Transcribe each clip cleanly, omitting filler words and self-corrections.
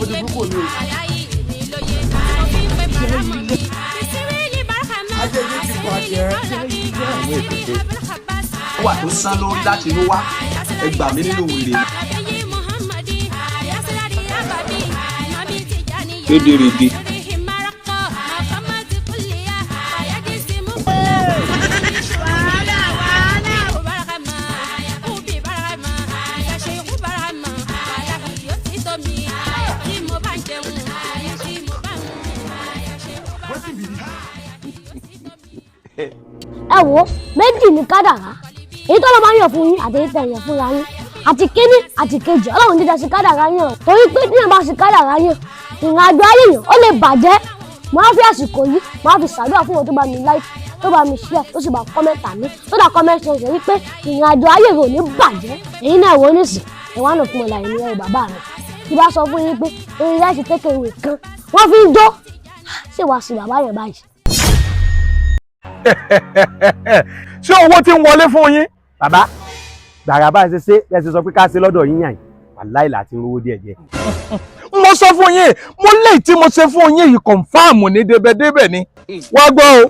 Lójú púpọ̀ ni o. Ajé yìí ti bàjẹ́. Wà tó sán lórí láti inú wá, ẹ gbà mí nínú wèrè. Rédèrèdè. Ẹ wo, méjì ní kádàrá, èyí tó lọ máa ń yàn fún yín àti èyí tẹ̀ yàn fúnra yín, àti kíní àti kejì. Ọlọ́run dídá sí kádàrá yàn, torí pé tí yàn bá sí kádàrá yàn, ìrìn àjò ayé yàn ó lè bàjẹ́. Mo á fi àsìkò yìí, mo á fi ṣàdúrà fún wọn tó bá mi like, tó bá mi share, tó sì bá comment àmì tó dá comment section wípé ìrìn àjò ayé rẹ̀ ò ní bàjẹ́. Èyí náà wọ́n nísìn ẹ̀ wá nà fún ọ̀la ìní ẹ̀rọ bàbá rẹ̀ tí bá sọ fún yín pé orin láti tẹ́kẹ̀ ìwé kan wọ́n fi ń jó, ṣé wàá sí bàbá yẹn báyìí? Ṣé owó tí ń wọlé fún yín? Bàbá gbàrà bá ṣe ṣe ẹ ṣe sọ pé ká ṣe lọ́dọ̀ yín yàn yín, wàláì láti ń rówó díẹ̀ díẹ̀. Mo sọ fún yín, mo léyìí tí mo ṣe fún yín yìí, confirm ní débẹ̀débẹ̀ ni. Wá gbọ́ o,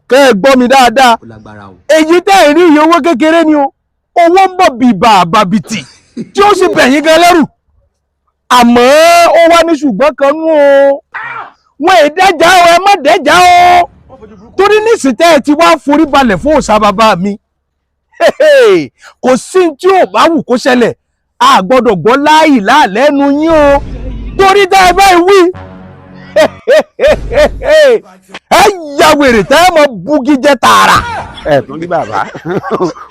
kẹ́ ẹ gbọ́ mi dáadáa. Ó lágbára o. Èyí tẹ́ ẹ̀ rí iye owó kékeré ni o. Owó ń bọ̀ bìbà bàbìtì tí ó sì bẹ̀yìn gan lẹ́rù, àmọ́ ó wá ní ṣùgbọ́n kan nú o. Wọn è dẹ́jà o, ẹ má dẹ́jà o, torí nísìnyí tẹ́ ẹ ti wá forí balẹ̀ fún òòṣà bàbá mi, kò sí tí ò bá wù kó ṣẹlẹ̀, a gbọ́dọ̀ gbọ́ láàyè láàlẹ́nu yín o, torí tẹ́ ẹ báyìí wí, ẹ ya wèrè tẹ́ ẹ mọ bugi jẹ tààrà. Ẹ tún rí bàbá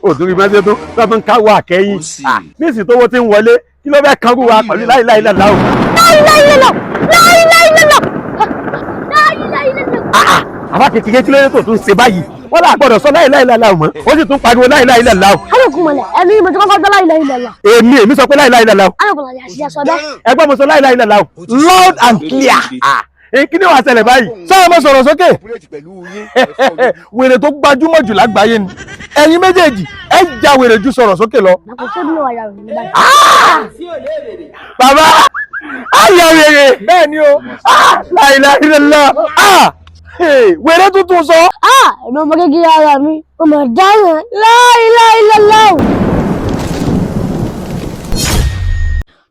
ò tún rí mẹ́sẹ̀ tó tó tún káwọ́ àkẹ́yìn. Ó sì. Níìsín tówó ti ń wọlé, kí ló fẹ́ kankú wa pẹ̀lú láìláìláìlá o. Láìláìlélọ, láìláìlélọ, láìláìlélọ. Àbá kékeré, kí ló dé tó tún ṣe báyìí? Wọ́n là gbọ́dọ̀ sọ láìláìláìlá o mọ́, ó sì tún pariwo láìláìláìlá o. Alùpùpù ẹni mo ti kọ́kọ́ gbọ́ láìláìlélọ. Èmi sọ pé láìláìláìlá o. Alùpùpù àti àṣẹ sọ bẹ́ẹ̀. Ẹgbọ́n mo sọ láìláìláìlá o. Loud and clear. Kí ni wàá ṣẹlẹ̀ báyìí? Sọ́wọ́n mo sọ̀rọ̀ sókè. Operate pẹ̀lú yín. Wèrè tó gbajúmọ̀ jù lágbàáyé ni ẹ̀yin méjèèjì, ẹ já wèrè ju sọ̀rọ̀ sókè lọ. Dàpọ̀ sóbì náà wà yàrá òní báyìí. Bàbá ayọ̀ wèrè. Bẹ́ẹ̀ ni o. Láìláìláìlá. Ah! Hey, wèrè tuntun sọ. Ah, èmi ọmọ kékeré ara mi, mo mọ̀ dáhùn láìláìlélọ.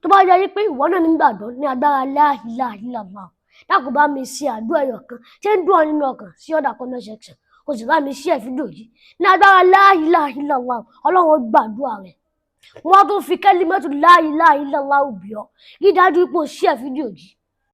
Tó bá yẹ pé ìwọ náà nígbàgbọ́ ní agbára láìláìlélọ, dákun bá mi ṣe àdúrà ẹyọ kan tí ń dùn ọ nínú ọkàn sí ọ̀dà comment section, kò sì bá mi ṣe fídíò yìí. Ní agbára láìláìlélọ, Ọlọ́run ó gbàdúrà rẹ̀. Wọ́n tún fi kẹ́límẹ́tù láìláìlélọ bì ọ́ rí dájú pé o ṣe fídíò yìí.